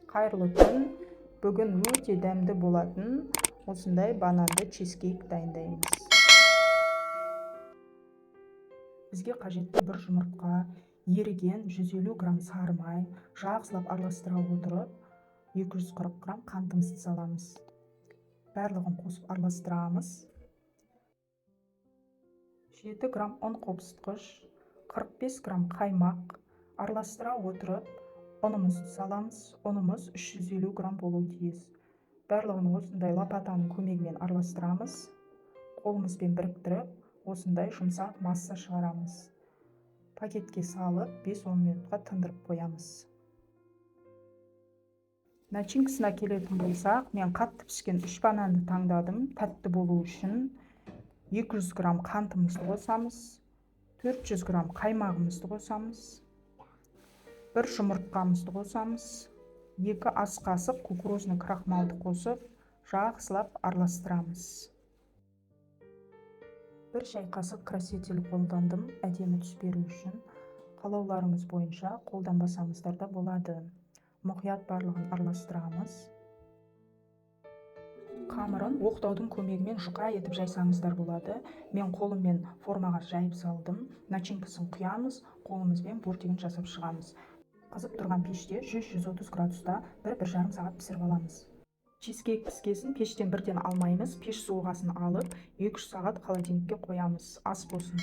Қайырлы күн! Бүгін өте дәмді болатын осындай бананды чизкейк дайындаймыз. Бізге қажетті: бір жұмыртқа, еріген 150 грамм сары май, жақсылап араластыра отырып, 240 грамм қантымызды саламыз. Барлығын қосып араластырамыз. 7 грамм ұн қопсытқыш, 45 грамм қаймақ, араластыра отырып, ұнымызды саламыз. Ұнымыз 350 грамм болуы тиіс. Барлығын осындай лопатаның көмегімен араластырамыз. Қолымызбен біріктіріп, осындай жұмсақ масса шығарамыз. Пакетке салып, 5-10 минутқа тындырып қоямыз. Начинкасына келетін болсақ, мен қатты пішкен үш бананды таңдадым. Тәтті болу үшін 200 грамм қантымызды қосамыз, 400 грамм қаймағымызды қосамыз, бір жұмыртқамызды қосамыз, 2 ас қасық кукурузный крахмалды қосып, жақсылап араластырамыз. 1 шай қасық краситель қолдандым әдемі түс беру үшін. Қалауларыңыз бойынша қолданбасаңыздар да болады. Мұқият барлығын араластырамыз. Қамырын оқтаудың көмегімен жұқа етіп жайсаңыздар болады. Мен қолыммен формаға жайып салдым. Начинкасын құямыз, қолымызбен бортигін жасап шығамыз. Қызып тұрған пеште 100-130 градуста 1-1,5 сағат пісіріп аламыз. Чизкейк піскесін, пештен бірден алмаймыз. Пеш суығасын алып, 2-3 сағат холодильникке қоямыз. Ас болсын!